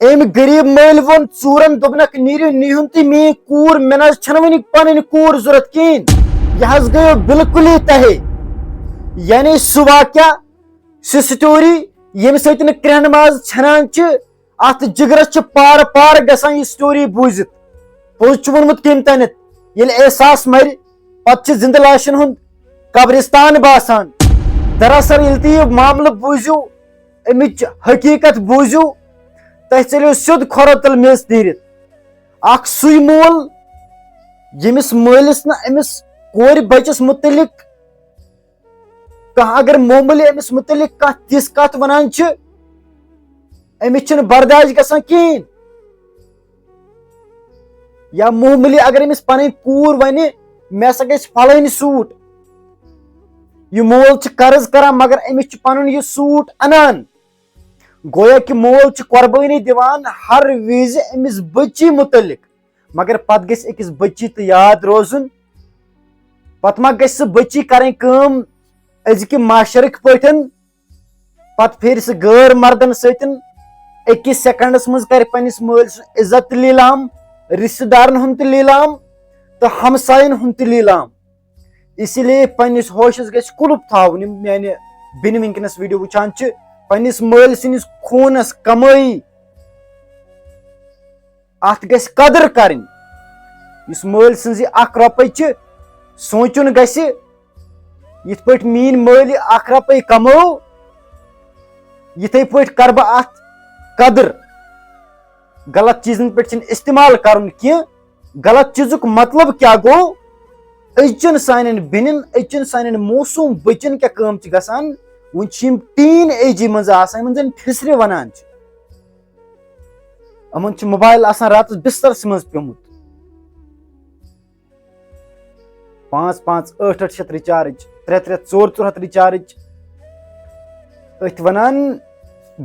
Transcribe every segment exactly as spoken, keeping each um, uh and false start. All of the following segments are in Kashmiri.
أمۍ غریب مٲلۍ ووٚن ژوٗرن، دوٚپنکھ، "نیٖرِو، نیٖہُن تُہۍ میٲنۍ کوٗر، مےٚ نہ حظ چھنہٕ وۄنۍ پنٕنۍ کوٗر ضوٚرتھ کِہیٖنۍ۔" یہِ حظ گٔیو بالکُلٕے تۄہے۔ یعنی سُہ واقعہ، سُہ story، ییٚمہِ سۭتۍ نہٕ کرٛٮ۪ہن ماز ژھٮ۪نان چھِ، اتھ جگرس چھِ پارٕ پارٕ گژھان یہِ story بوٗزِتھ۔ پوٚز چھُ ووٚنمُت کٔمۍ تانٮ۪تھ، ییٚلہِ احساس مرِ، پتہٕ چھِ زندٕ لاشن ہُنٛد قبرستان باسان۔ دراصل ییٚلہِ تُہۍ یہِ معاملہٕ بوٗزِو، امِچ حقیقت بوٗزِو، تۄہہِ ژٔلِو سیوٚد کھۄرو تل میٚژ نیٖرِتھ۔ اکھ سُے مول، ییٚمِس مٲلِس نہٕ أمِس کورِ بچس مُتعلق کانٛہہ اگر معموٗلی أمِس مُتعلق کانٛہہ تِژھ کتھ ونان چھِ، أمِس چھِنہٕ برداش گژھان کِہیٖنۍ۔ یا معموٗلی اگر أمِس پنٕنۍ کوٗر ونہِ، "مےٚ ہسا گژھِ فلٲنۍ suit"، یہِ مول چھُ قرض کران، مگر أمِس چھُ پنُن یہِ suit انان۔ گویا کہِ مول چھُ قۄربٲنی دِوان ہر وِزِ أمِس بٔچی مُتعلق، مگر پتہٕ گژھِ أکِس بٔچی تہِ یاد روزُن۔ پتہٕ ما گژھِ سُہ بٔچی کرٕنۍ کٲم أزکہِ معاشرٕکۍ پٲٹھۍ، پتہٕ پھیرِ سُہ غٲر مردن سۭتۍ، أکِس سیکنڈس منٛز کرِ پننِس مٲلۍ سُنٛد عزت تہِ لیلام، رشتہٕ دارن ہُنٛد تہِ لیلام، تہٕ ہمساین ہُنٛد تہِ لیلام۔ اسی لیے پننِس ہوشس گژھِ قلف تھاوُن۔ یِم میانہِ بیٚنہِ وٕنکیٚنس video وٕچھان چھِ، پننِس مٲلۍ سٕنٛدِس خوٗنس کمٲیی، اتھ گژھِ قدر کرٕنۍ۔ یُس مٲلۍ سٕنٛز یہِ اکھ رۄپے چھِ، سونٛچُن گژھِ، یِتھ پٲٹھۍ میٲنۍ مٲلۍ یہِ اکھ رۄپے کمٲو، یِتھے پٲٹھۍ کرٕ بہٕ اتھ قدر۔ غلط چیٖزن پٮ۪ٹھ چھِنہٕ استعمال کرُن کینٛہہ۔ غلط چیٖزُک مطلب کیٛاہ گوٚو؟ أزچٮ۪ن سانٮ۪ن بیٚنٮ۪ن، أزچٮ۪ن سانٮ۪ن معصوٗم بٔچن کیٛاہ کٲم چھِ گژھان؟ وُنہِ چھِ یِم teen age منٛز آسان، یِمن زن پھِسرِ ونان چھِ۔ یِمن چھُ موبایل آسان راتس بسترس منٛز پیوٚمُت۔ پانٛژھ پانٛژھ ٲٹھ ٲٹھ شیٚتھ recharge، ترٛےٚ ترٛےٚ ژور ژور ہتھ recharge۔ أتھۍ ونان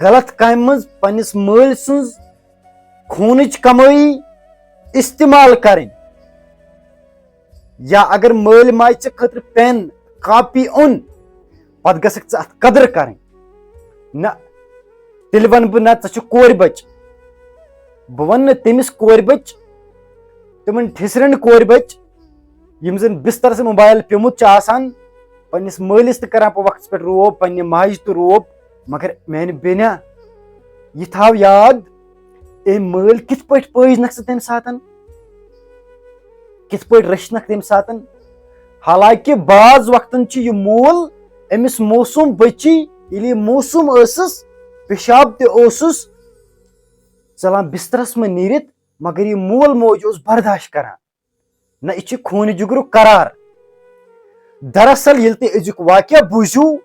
غلط کامہِ منٛز پننِس مٲلۍ سٕنٛز خوٗنٕچ کمٲیی استعمال کرٕنۍ۔ یا اگر مٲلۍ ماجہِ ژےٚ خٲطرٕ pen، copy اوٚن، پتہٕ گژھکھ ژٕ اتھ قدر کرٕنۍ۔ نہ، تیٚلہِ ونہٕ بہٕ، نہ، ژےٚ چھُ کورِ بچہِ۔ بہٕ ونہٕ نہٕ تٔمِس کورِ بچہِ، تِمن ٹھِسرٮ۪ن کورِ بچہِ، یِم زن بسترس موبایل پیوٚمُت چھُ آسان، پننِس مٲلِس تہِ کران پتہٕ وقتس پٮ۪ٹھ روب، پننہِ ماجہِ تہِ روب، مگر میانہِ بیٚنہِ، یہِ تھاو یاد، أمۍ مٲلۍ کِتھ پٲٹھۍ پٲجنکھ ژٕ تمہِ ساتن؟ کِتھ پٲٹھۍ رٔچھنکھ تمہِ ساتن؟ حالانکہ بعض وقتن چھُ یہِ مول أمِس معصوٗم بچی، ییٚلہِ یہِ معصوٗم ٲسٕس، پِشاب تہِ اوسُس ژلان بسترس منٛز نیٖرِتھ، مگر یہِ مول موج اوس برداش کران۔ نہ، یہِ چھُ خوٗنہِ جُگرُک قرار۔ دراصل ییٚلہِ تُہۍ أزیُک واقعہ بوٗزِو،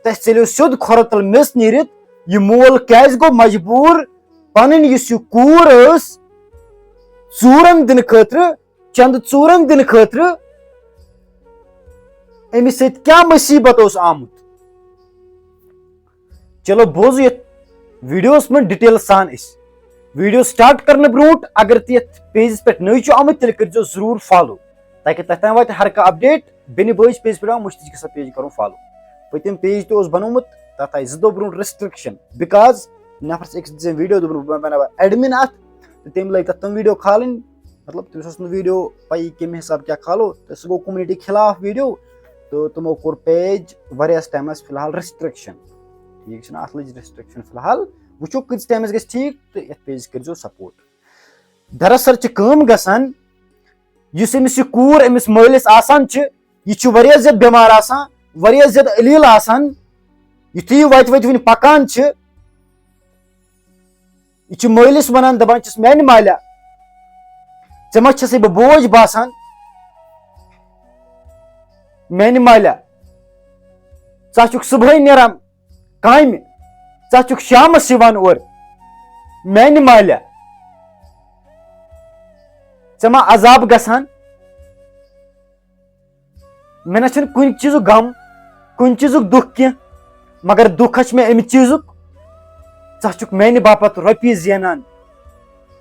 تۄہہِ ژٔلِو سیوٚد کھۄرو تل میٚژ نیٖرِتھ۔ یہِ مول کیازِ گوٚو مجبوٗر پنٕنۍ یُس یہِ کوٗر ٲس ژوٗرن دِنہٕ خٲطرٕ، چندٕ ژوٗرن دِنہٕ خٲطرٕ؟ أمِس سۭتۍ کیٛاہ مُصیٖبت اوس آمُت؟ چلو بوزو یتھ videoس منٛز detail سان أسۍ۔ Video start کرنہٕ برونٛٹھ اگر تُہۍ یتھ pageس پٮ۪ٹھ نٔوۍ چھِو آمٕتۍ، تیٚلہِ کٔرۍزیو ضروٗر follow، تاکہِ تۄہہِ تام واتہِ ہر کانٛہہ update۔ بیٚنہِ بٲیِس page پٮ۪ٹھ آو مٔشتٕے چھِ گژھان page کرُن follow۔ پٔتِم page تہِ اوس بنومُت، تتھ آیہِ زٕ دۄہ برونٛٹھ restriction، because نفرس أکِس دِژ أمۍ video، دوٚپُن، "بہٕ بناوٕ admin اتھ"، تہٕ تٔمۍ لٲگۍ تتھ تِم video کھالٕنۍ۔ مطلب، تٔمِس اوس نہٕ video پَیی کَمہِ حساب کیٛاہ کھالو، تہٕ سُہ گوٚو community خلاف video، تہٕ تِمو کوٚر page واریاہَس ٹایمَس فی الحال restriction۔ ٹھیٖک چھُنہٕ، اَتھ لٔج restriction فی الحال، وٕچھو کۭتِس ٹایمَس گژھِ ٹھیٖک تہٕ یَتھ pageس کٔرۍزیو support۔ دراصل چھِ کٲم گژھان، یُس أمِس یہِ کوٗر أمِس مٲلِس آسان چھِ، یہِ چھُ واریاہ زیادٕ بٮ۪مار آسان، واریاہ زیادٕ علیل آسان۔ یُتھُے یہِ وَتہِ وَتہِ وٕنہِ پَکان چھِ، یہِ چھُ مٲلِس وَنان، دَپان چھِس، "میٛانہِ مالیٰ، ژےٚ ما چھَسے بہٕ بوج باسان؟ میٛانہِ مالیٰ، ژٕ چھُکھ صُبحٲے نیران کامہِ، ژٕ چھُکھ شامَس یِوان اورٕ۔ میٛانہِ مالیٰ، ژےٚ ما عذاب گژھان؟" مےٚ نہ چھُنہٕ کُنہِ چیٖزُک غم، کُنہِ چیٖزُک دُکھ کینٛہہ، مگر دُکھ ہا چھُ مےٚ اَمہِ چیٖزُک، ژٕ ہا چھُکھ میانہِ باپتھ رۄپیہِ زینان،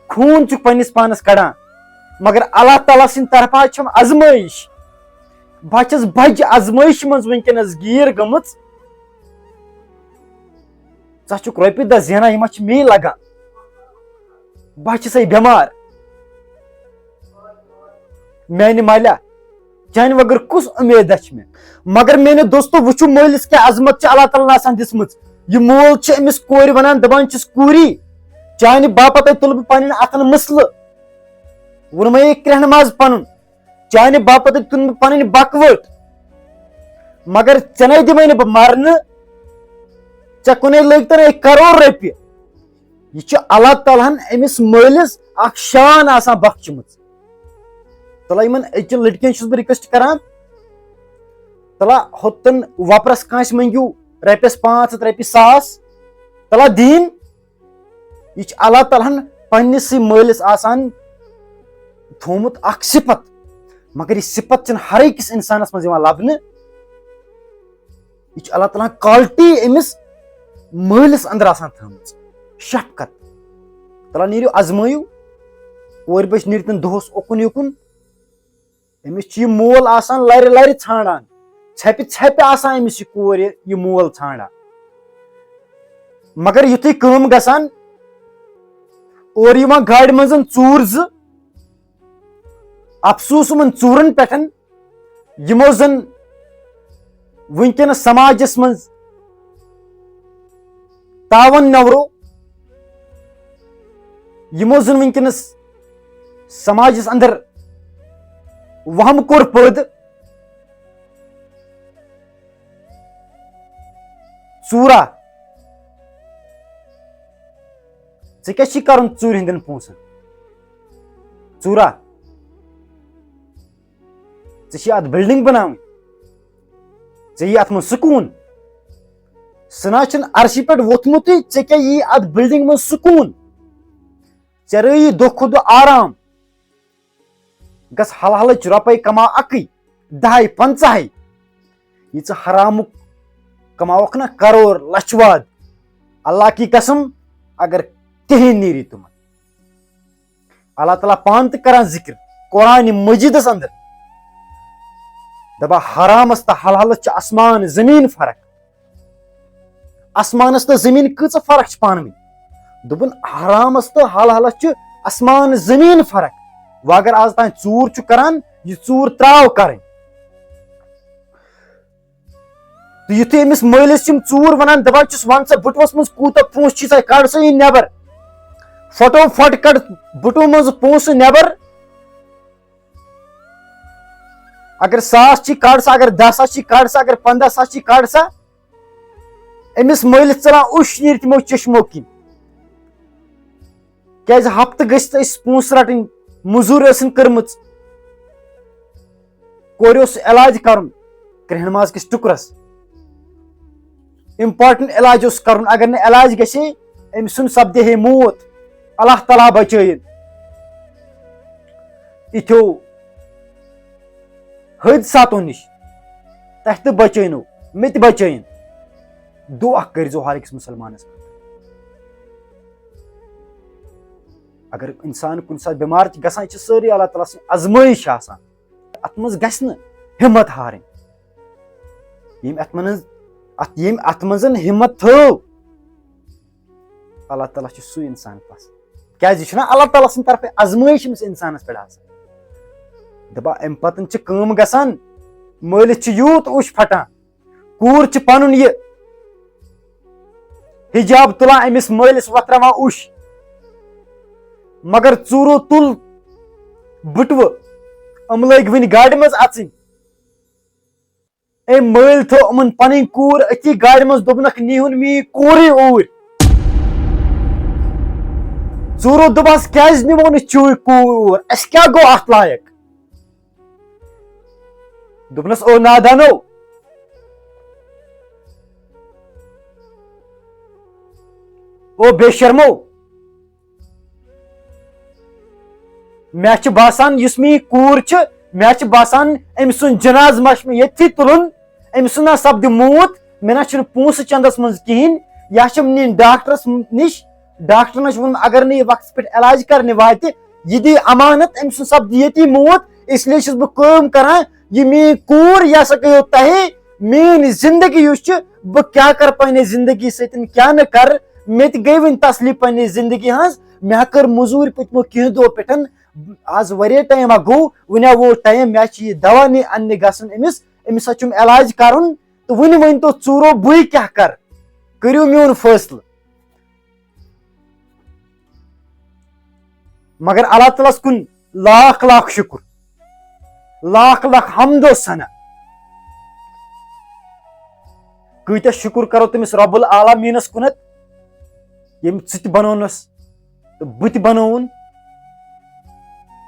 خوٗن چھُکھ پننِس پانس کڑان، مگر اللہ تعالیٰ سٕنٛدِ طرفہٕ چھم ازمٲیش۔ بہٕ چھس بجہِ ازمٲیشہِ منٛز وٕنکیٚنس گیٖر گٔمٕژ۔ ژٕ ہا چھُکھ رۄپیہِ دہ زینان، یِم ہا چھِ مے لگان۔ بہٕ چھسے بٮ۪مار۔ میانہِ مالیا، چانہِ وغٲر کُس اُمیدا چھِ مےٚ؟ مگر میانہِ دوستو، وٕچھِو مٲلِس کیٛاہ عظمت چھِ اللہ تعالیٰ ہن آسان دِژمٕژ۔ یہِ مول چھُ أمِس کورِ وَنان، دَپان چھُس، "کوٗری، چانہِ باپتھ تُلہٕ بہٕ پنٕنٮ۪ن اَتھن مٕسلہٕ۔" ووٚنمَے یہِ کرٛٮ۪ہنہٕ ماز پَنُن، "چانہِ باپتھ تُلہٕ بہٕ پنٕنۍ بکوٲٹ، مگر ژےٚ نے دِمَے نہٕ بہٕ مرنہٕ، ژےٚ کُنے لٲگۍ تَن أکۍ کرور رۄپیہِ۔" یہِ چھُ اللہ تعالیٰ ہن أمِس مٲلِس اکھ شان آسان بخچمٕژ۔ تَلہ یِمن أزکٮ۪ن لٔڑکِین چھُس بہٕ request کران، تَلہ ہوٚتن وۄپرس کٲنٛسہِ مٔنگِو رۄپیس پانٛژھ ہتھ، رۄپیہِ ساس، تَلہ دیٖن۔ یہِ چھُ اللہ تعالیٰ ہن پننِسٕے مٲلِس آسان تھوٚومُت اکھ صفت، مگر یہِ صفت چھنہٕ ہر أکِس انسانس منٛز یِوان لبنہٕ۔ یہِ چھِ اللہ تعالیٰ ہن quality أمِس مٲلِس اندر آسان تھٲومٕژ، شفقت۔ تَلہ نیٖرِو ازمٲیِو، کورِ بچہِ نیٖرِتن دۄہس اوکُن یوکُن۔ أمِس چھُ یہِ مول آسان لرِ لرِ ژھانڈان، ژھٮ۪پہِ ژھٮ۪پہِ آسان أمِس یہِ کورِ، یہِ مول ژھانڈان۔ مگر یُتھُے کٲم گژھان، اورٕ یِوان گاڑِ منٛز ژوٗر زٕ۔ افسوس یِمن ژوٗرن پٮ۪ٹھ، یِمو زن وٕنکیٚنس سماجس منٛز تاون نورو، یِمو زن وٕنکیٚنس سماجس اندر وہم کوٚر پٲدٕ۔ ژوٗرا، ژےٚ کیٛاہ چھی کرُن ژوٗرِ ہٕنٛدٮ۪ن پونٛسن؟ ژوٗرا، ژےٚ چھی اتھ building بناوٕنۍ، ژےٚ یی اتھ منٛز سکوٗن؟ سُہ نہ چھُنہٕ عرشہِ پٮ۪ٹھ ووٚتھمُتٕے، ژےٚ کیٛاہ یی اتھ building منٛز سکوٗن؟ ژےٚ رٲیی دۄہ کھۄتہٕ دۄہ آرام۔ گژھ حلحلٕچ رۄپے کما اکٕے، دہے پنژاہے۔ یہِ ژٕ حرامُک کماوکھ نا کرور لچھ واد، اللہ کی قسم، اگر کہین نیری تمن۔ اللہ تعالیٰ پانہٕ تہِ کران ذکر قرآن مجیدس اندر، دپان حرامس تہٕ حلالس چھِ آسمان زمین فرق۔ آسمانس تہٕ زمین کۭژاہ فرق چھِ پانہٕ ؤنۍ؟ دوٚپُن حرامس تہٕ حلالس چھِ آسمان زمین فرق۔ وۄنۍ اگر آز تام ژوٗر چھُ کران، یہِ ژوٗر تراو کرٕنۍ۔ تہٕ یُتھُے أمِس مٲلِس چھِ یِم ژوٗر وَنان، دَپان چھِس، "وَن سا، بٔٹوَس منٛز کوٗتاہ پونٛسہٕ چھُے، کَڑ سا یہِ نٮ۪بر۔ فَٹو فَٹ کَڑ بٔٹوٕ منٛز پونٛسہٕ نٮ۪بر۔ اگر ساس چھی، کَڑ سا، اگر دَہ ساس چھی، کَڑ سا، اگر پنٛداہ ساس چھی، کَڑ سا۔" أمِس مٲلِس ژَلان اوٚش نیٖرِتھ تِمو چشمو کِنۍ۔ کیازِ ہفتہٕ گٔژھِتھ ٲسۍ پونٛسہٕ رَٹٕنۍ، موٚزوٗرۍ ٲسٕن کٔرمٕژ، کورِ اوس علاج کَرُن کرٛیٚہنہٕ ماز کِس ٹُکرَس، important علاج اوس کَرُن، اگر نہٕ علاج گژھِ ہے، أمۍ سُنٛد سپدِ ہے موت، اللہ تعالیٰ بچٲیِن۔ یِتھیو حٲدثاتو نِش تۄہہِ تہِ بچٲینو، مےٚ تہِ بچٲیِن۔ دُعا کٔرۍزیو ہر أکِس مُسلمانَس خٲطرٕ۔ اگر انسان کُنہِ ساتہٕ بٮ۪مار چھِ گژھان، یہِ چھِ سٲرٕے اللہ تعالیٰ سٕنٛز آزمٲیِش چھِ آسان۔ اتھ منٛز گژھِ نہٕ ہمت ہارٕنۍ۔ ییٚمۍ اتھ منٛز، اتھ، ییٚمۍ اتھ منٛز ہمت تھٲو، اللہ تعالیٰ چھُ سُے انسان پسنٛد۔ کیازِ یہِ چھُنہ اللہ تعالیٰ سٕنٛدِ طرفہٕ آزمٲیِش أمِس انسانس پٮ۪ٹھ آسان۔ دپان امہِ پتہٕ چھِ کٲم گژھان، مٲلِس چھُ یوٗت اوٚش پھٹان، کوٗر چھِ پنُن یہِ حجاب تُلان، أمِس مٲلِس وۄتھراوان اوٚش۔ مگر ژوٗرو تُل بٔٹوٕ، یِم لٲگۍ وٕنہِ گاڑِ منٛز اَژٕنۍ۔ أمۍ مٲلۍ تھٲو یِمن پنٕنۍ کوٗر أتھی گاڑِ منٛز، دوٚپنکھ، "نیٖہُن میٛٲنۍ کوٗرٕے اوٗرۍ۔" ژوٗرو دوٚپہس، "کیازِ نِمو نہٕ چٲنۍ کوٗر اوٗر؟ اَسہِ کیٛاہ گوٚو اَتھ لایق؟" دوٚپنس، "او نادانو، او بے شرمو، مےٚ چھُ باسان یُس مےٚ یہِ کوٗر چھِ، مےٚ چھُ باسان أمۍ سُنٛد جنازٕ ما چھُ مےٚ ییٚتھی تُلُن، أمۍ سُنٛد نا سپدِ موت، مےٚ نا چھُنہٕ پونٛسہٕ چندس منٛز کِہیٖنۍ، یا چھِم نِنۍ ڈاکٹرس نِش، ڈاکٹرن چھُ ووٚنمُت اگر نہٕ یہِ وقتس پٮ۪ٹھ علاج کرنہِ واتہِ، یہِ دی امانت، أمۍ سُنٛد سپدِ ییٚتی موت، اس لیے چھُس بہٕ کٲم کران، یہِ میٛٲنۍ کوٗر، یہِ ہسا گٔیو تۄہے، میٛٲنۍ زندگی یُس چھِ، بہٕ کیٛاہ کرٕ پننہِ زندگی سۭتۍ، کیٛاہ نہٕ کرٕ، مےٚ تہِ گٔے وٕنہِ تسلی پننہِ زندگی ہٕنٛز، مےٚ کٔر مٔزوٗرۍ پٔتمو کینٛہہ دۄہ پٮ۪ٹھ، آز واریاہ ٹایم گوٚو، وۄنۍ آو ووت ٹایم، مےٚ چھُ یہِ دوا نہِ اَننہِ گژھُن أمِس، أمِس حظ چھُم علاج کَرُن، تہٕ وۄنۍ ؤنۍ تو ژوٗرو بٕے کیٛاہ کَرٕ، کٔرِو میون فٲصلہٕ۔ مگر اللہ تعالیٰ ہَس کُن لاکھ لاکھ شُکُر، لاکھ لاکھ حمد و ثنا۔ کۭتیاہ شُکُر کرو تٔمِس رب العالمیٖنَس کُنَتھ، ییٚمۍ ژٕ تہِ بنوونَس تہٕ بہٕ تہِ بنووُن۔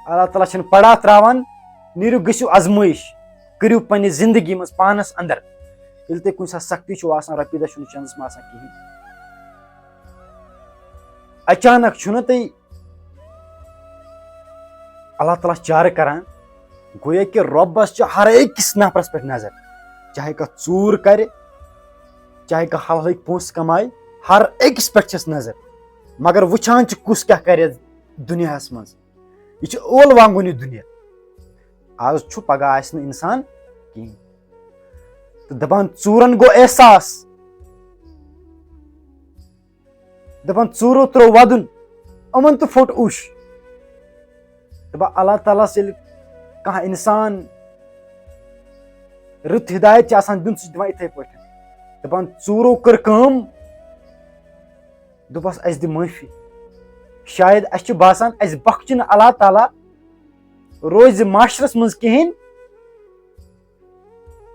اللہ تعالیٰ چھِنہٕ پڑا تراوان، نیٖرِو گٔژھِو آزمٲیِش، کٔرِو پننہِ زندگی منٛز پانَس اندر۔ ییٚلہِ تۄہہِ کُنہِ ساتہٕ سختی چھُو آسان، رۄپیہِ دَہ چھُنہٕ چندَس منٛز آسان کِہیٖنۍ، اچانک چھُنہٕ تُہۍ اللہ تعالیٰ چارٕ کران، گویا کہِ رۄبَس چھِ ہر أکِس نفرَس پٮ۪ٹھ نظر، چاہے کانٛہہ ژوٗر کرِ، چاہے کانٛہہ حلالٕکۍ پونٛسہٕ کمایہِ، ہر أکِس پٮ۪ٹھ چھَس نظر۔ مگر وٕچھان چھِ کُس کیٛاہ کرِ یَتھ دُنیاہَس منٛز۔ یہِ چھُ ٲل وانگُن یہِ دُنیا۔ آز چھُ، پگاہ آسہِ نہٕ اِنسان کِہیٖنۍ۔ تہٕ دَپان ژوٗرَن گوٚو احساس، دَپان ژوٗرو ترٛوو وَدُن، یِمَن تہٕ پھوٚٹ اوٚش۔ دَپان اللہ تعالیٰ ہَس ییٚلہِ کانٛہہ اِنسان رٕژ ہدایت چھِ آسان دیُن، سُہ چھِ دِوان یِتھَے پٲٹھۍ۔ دَپان ژوٗرو کٔر کٲم، دوٚپُس اَسہِ دِ معٲفی۔ شاید اَسہِ چھُ باسان اَسہِ بخشہِ نہٕ اللہ تعالیٰ روزِ معاشرَس منٛز کِہیٖنۍ۔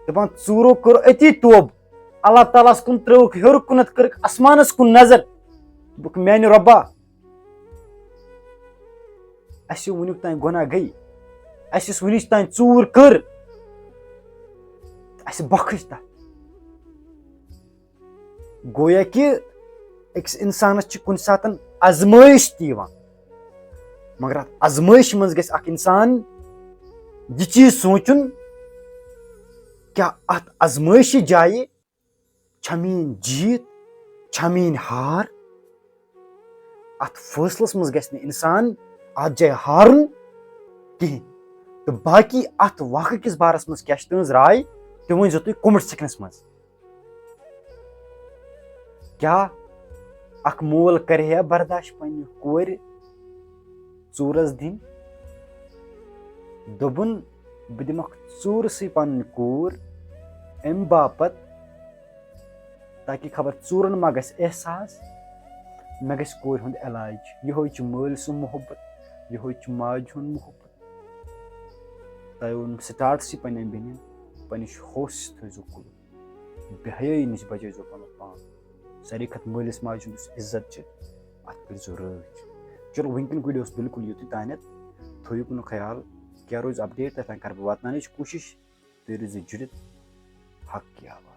دَپان ژوٗرو کوٚر أتی توبہٕ، اللہ تعالیٰ ہَس کُن ترٲوٕکھ ہیوٚر کُنَتھ، کٔرٕکھ آسمانَس کُن نظر، دوٚپُکھ میٛانہِ رۄبا، اَسہِ وٕنیُک تام گۄناہ گٔے، اَسہِ یُس وٕنِچ تام ژوٗر کٔر، اَسہِ بخش تَتھ۔ گویا کہِ أکِس اِنسانَس چھِ کُنہِ ساتَن آزمٲیِش تہِ یِوان، مگر اَتھ آزمٲیِشہِ منٛز گژھِ اَکھ اِنسان یہِ چیٖز سونٛچُن، کیٛاہ اَتھ آزمٲیِشہِ جایہِ چھا میٛٲنۍ جیٖت، چھا میٛٲنۍ ہار؟ اَتھ فٲصلَس منٛز گژھِ نہٕ اِنسان اَتھ جایہِ ہارُن کِہیٖنۍ۔ تہٕ باقٕے اَتھ واقعہٕ کِس بارَس منٛز کیٛاہ چھِ تُہٕنٛز راے، تہِ ؤنۍ زیو تُہۍ comment sectionَس منٛز۔ کیٛاہ اَکھ مول کَرِ ہا برداش پنٛنہِ کورِ ژوٗرَس دِنۍ؟ دوٚپُن، بہٕ دِمَکھ ژوٗرسٕے پنٕنۍ کوٗر اَمہِ باپتھ، تاکہِ خبر ژوٗرَن ما گژھِ احساس، مےٚ گژھِ کورِ ہُنٛد علاج۔ یِہوٚے چھُ مٲلۍ سُنٛد محبت، یِہوٚے چھُ ماجہِ ہُنٛد محبت۔ تۄہہِ ووٚنُم startسٕے پنٛنٮ۪ن بیٚنٮ۪ن، پنٛنِس ہوسَس تھٲیزیو کُلُف، بے حیٲیی نِش بچٲیزیو پنُن پان۔ ساروی کھۄتہٕ مٲلِس ماجہِ ہُنٛد یُس عزت چھِ، اَتھ کٔرۍزیو رٲچھ۔ چلو، وٕنکیٚنُک video اوس بِلکُل یُتُے تانٮ۪تھ۔ تھٲیِو پنُن خیال، کیٛاہ روزِ update، تۄہہِ تام کَرٕ بہٕ واتناونٕچ کوٗشِش۔ تُہۍ روٗزِو جُڑِتھ حق کی آواز۔